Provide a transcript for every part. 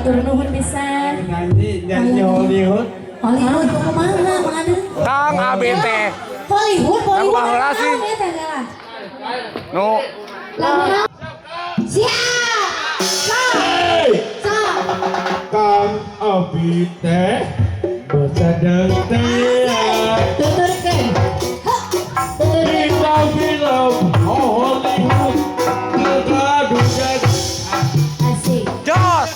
Hatur nuhun pisan. Nyanyi nyanyi Hollywood. Hollywood kumaha, Mang Adeng? Kang Abi teh. Hollywood, Hollywood. Aku baheula sih. Naon eta geura? Nu Lagu naon? Siap. Sok. Sok. Kang Abi teh besadeng teh. Tuturkeun. Tuturkeun. Kita film Hollywood kegaduhan. Asik. Jos.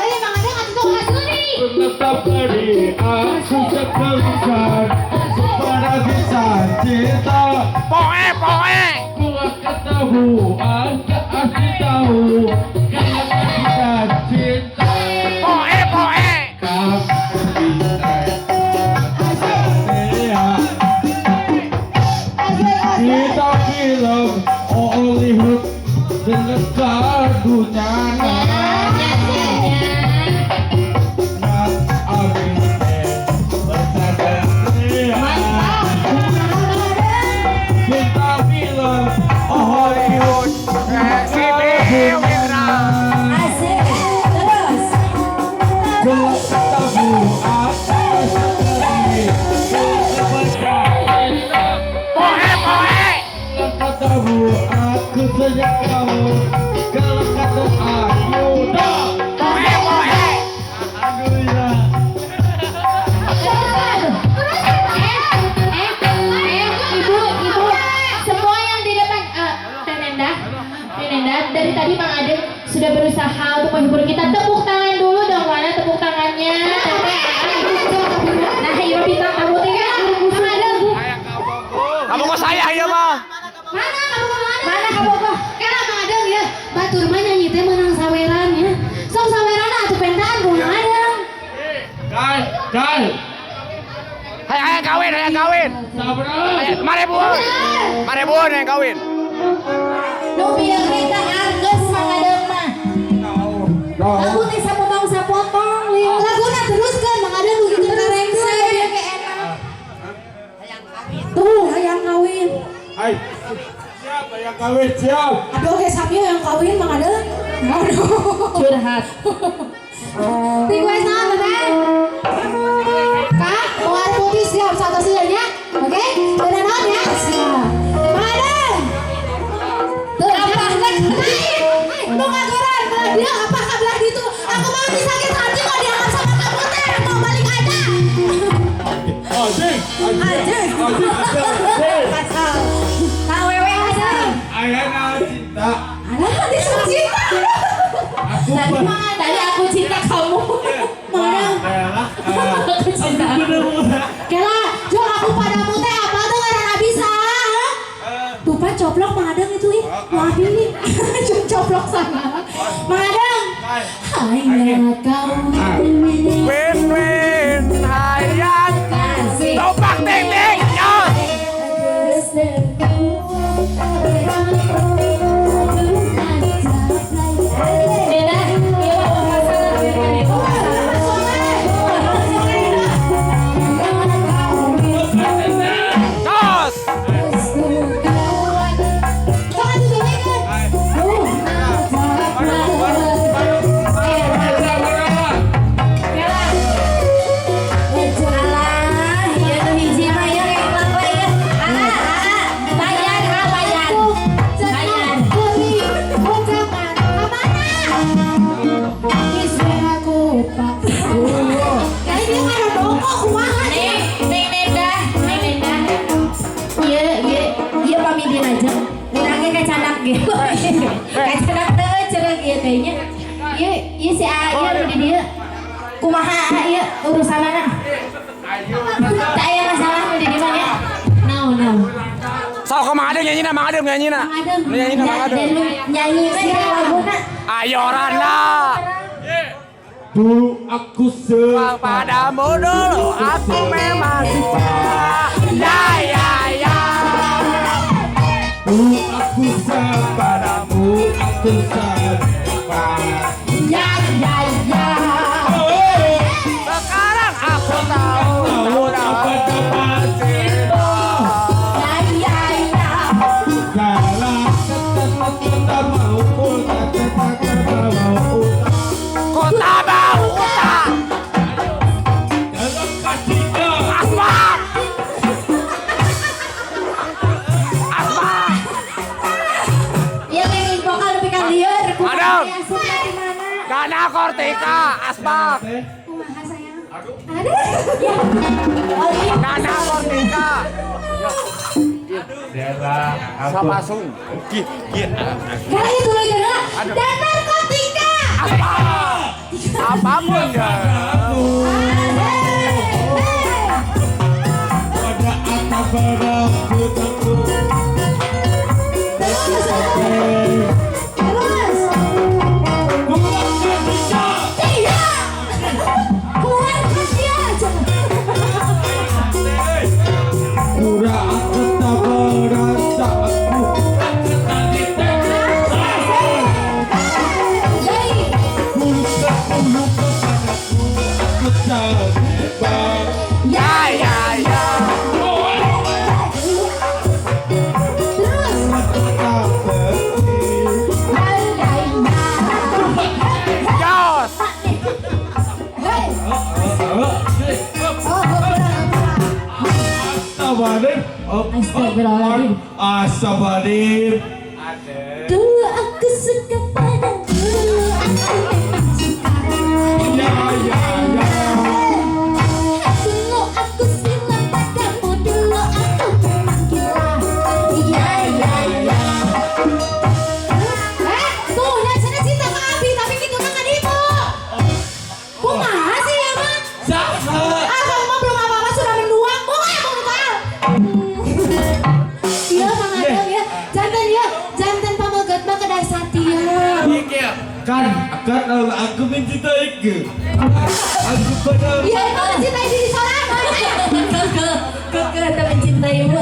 Hei, Mang Adeng atuh tong asli. Tetap dari aku sekeluar pada bisa cinta. Poe poe. Gua ketemu aku asli tahu kalau kita cinta. Poe poe. Kang Abi teh Asik. ya. Asik, asik. Kita film Hollywood dengan kadunya. Kang Abi teh bersadar. Mantap. Kita film Hollywood. Si Wira. Asik. Terus. Gua ketemu aku sendiri. Poe poe. Ketemu aku sejak kamu. Kalau kata ayo dah. Poe poe. Alhamdulillah. Terus. Ibu, ibu, semua yang di depan, Teh Nenda, Teh Nenda, dari tadi Mang Adeng sudah berusaha untuk menghibur kita. Tepuk tangan dulu dong, mana tepuk tangannya? Teteh. Nah, iya bintang tamu teh kan. Mang Adeng. Kamu kok saya ieu mah. Mana kamu mana? Mana kamu kok? Kela Mang Adeng ya. Batur mah nyanyi teh meunang saweran ya. Sok saweran atuh pentaan ku Mang Adeng. Kai, kai. Hayang hayang kawin, hayang kawin. Sabar. Hayang 5.000. 5.000 hayang kawin. Nu bieu kita anggeus Mang Adeng mah. Lagu teh sapotong sapotong lieur. Laguna teruskeun Mang Adeng begitu karengse bieu ge enak. Tuh hayang kawin. Hai. Siap, yang kawin siap. Aduh oke sami hayang kawin Mang Adeng. Aduh. Curhat. Request naon Teteh? Kak, mawar putih siap satu nya. Oke? Udah naon ya? Siap. Mang Adeng. Tuh, apa? Lain, nu ngagoran belah dia apa ka belah ditu. Aku mau sakit hati kok dianggap sama kamu teh. Mau balik aja. Anjing, Anjing. anjing, anjing. Kacau. Kawewe aja. Ayana cinta. Alah, disuruh cinta. Aku Tadi, tadi aku cinta kamu. Mana? Aku cinta. Kela, Jo aku padamu teh apa tuh ngaran bisa? Tuh pan coplok Mang Adeng itu ih. Maaf ini. Coplok sana. Mang Adeng. Hanya kau Win win hayang. kasih. Topak ting ting. Jos. Nenda, iya masalah, masalah. Jos. Jangan digoyangkan. Kela. Alah, ieu nu hiji mah ieu engklek we ieu. Ah, ah, bayan, ah, bayan. Bayan. Ucapan kamana? Kali dia mah dongkok kumaha. Neng, Neng Nenda, Neng Nenda. Iya, iya, iya pamidin aja. Urang ge kacanak ge. Kacanak teu cereg ieu teh nya. Ieu, ieu si A ieu nu di dieu. Kumaha A ieu urusanana? Tak aya masalah nu di dieu mah nya. Naon naon. Sok ke Mang Adeng nyanyi na, Mang Adeng nyanyi na. Mang Adeng. Nyanyi na Mang Adeng. Dan nu nyanyi mah ya laguna. Ayo Rana. Dulu aku Padamu dulu aku memang ya ya ya. Dulu aku padamu aku sepa. Ya ya ya. Sekarang aku tahu Tahu apa dapat cinta. Ya ya ya. Kalau tetap mau tetap mau Kota bau. Dana Kortika Asbak. Kumaha sayang? Aduh. Ya. Oh, iya. Dana Kortika. Daerah aku. Sapasung. Karena itu lagi adalah dan narkotika. Asbak. Apapun ya. Pada atap berambut. Terus. Terus. Iya. Keluarkan dia. Pura aku tak merasa aku. Jadi. Luka padaku aku terjebak. Ya ya ya. Terus. Aku tak benci. Jos. Hei. Oh, kurang, kurang. Astagfirullahaladzim. Astagfirullahaladzim. Astagfirullahaladzim. Dulu aku suka padamu, dulu aku memang suka. Ya ya ya. Dulu aku silam padamu, dulu aku memang gila. Iya iya iya. Eh, tuh, ya sana cinta ke Abi, tapi gitu mah nggak itu. Kumaha sih ya mah? Saha. Ah, kamu mah belum apa-apa sudah menduang. Boleh, mau tahu. Iya, Mang Adeng ya. Jantan ya, jantan pameget mah kedah satia. Kan kan aku mencintaiku. Aku pada. Iya, itu mencintai diri sorangan. Keke keke tak mencintaimu.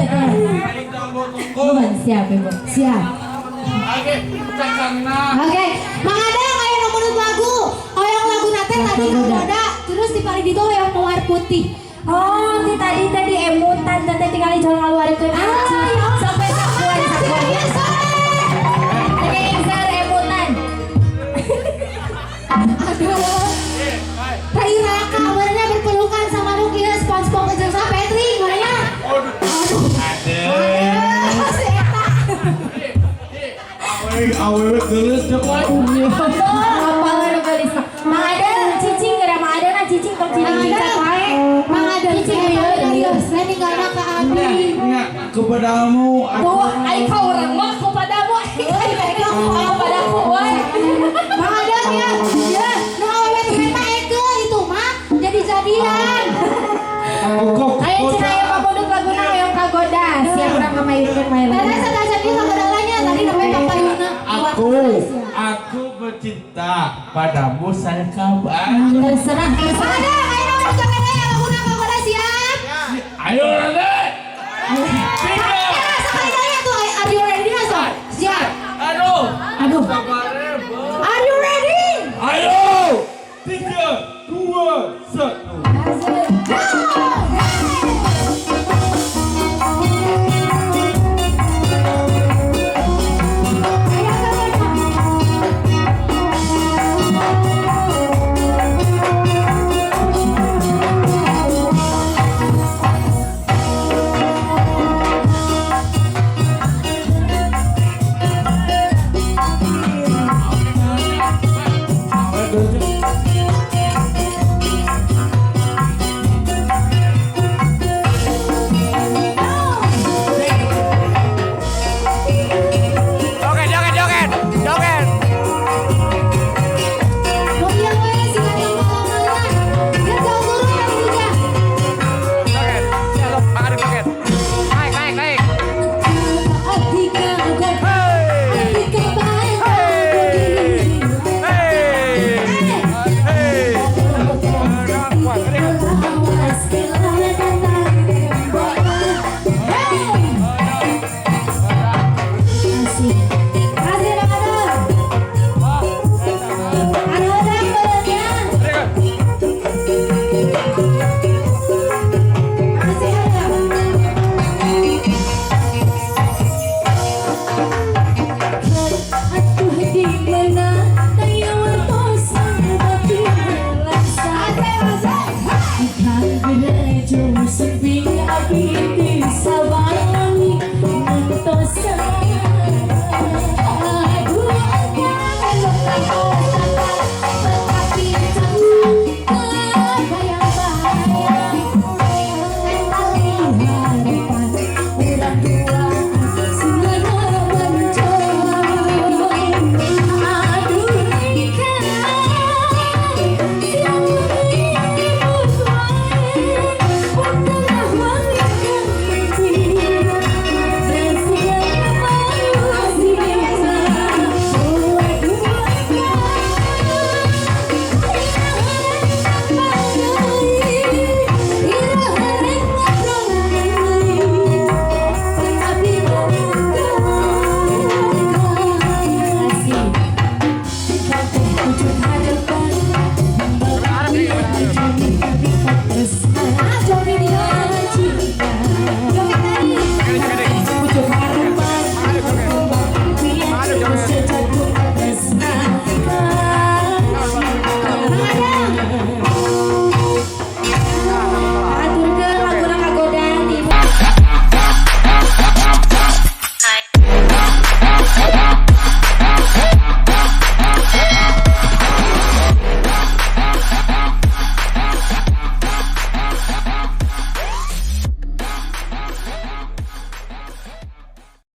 Bukan siap ibu. Siap. Oke, cakangna. Oke, Mang Adeng aya nu menurut lagu. Hoyong lagu nate tadi kagoda, terus di paling ditu hoyong mawar putih. Oh, ti tadi tadi emutan teh tinggal jual ngaluarkeun aci. Sampai sakuan sakuan. Iya, sore. Oke, Ingzar emutan. Aduh. Rai Raka kabarnya berpelukan sama nu kieu SpongeBob jeung sa Patrick mana? Aduh. Aduh, si eta. Awewe geus jeung wae. Apa nu gelis. Mang Adeng cicing geura Mang Adeng na cicing tong Mang cicing Adeng. wae. Mang Adeng Cicing cicing ieu ieu saya ninggalna ka Abi. Nya kepadamu aku. Tuh, ai kau urang mah kepadamu, ai kau kepadaku wae. Mang Adeng ya, ya, nu awewe teh mah eke itu mah jadi-jadian. Kok Ayo cenah aya pamundut laguna hoyong kagoda. Siap urang ngamayurkeun main Tadi lagu. saya jadi kagodalanya tadi namanya Papa Yuna. Aku bercinta padamu saya kabar. Terserah, Mang terserah. Adeng, ayo urang joget aya laguna kagoda siap. Ayo Rane. Tiga. Ya, sekali lagi tuh, are you ready nggak, Sob? Siap. Aduh. Aduh. Are you ready? Ayo. 3, 2, 1.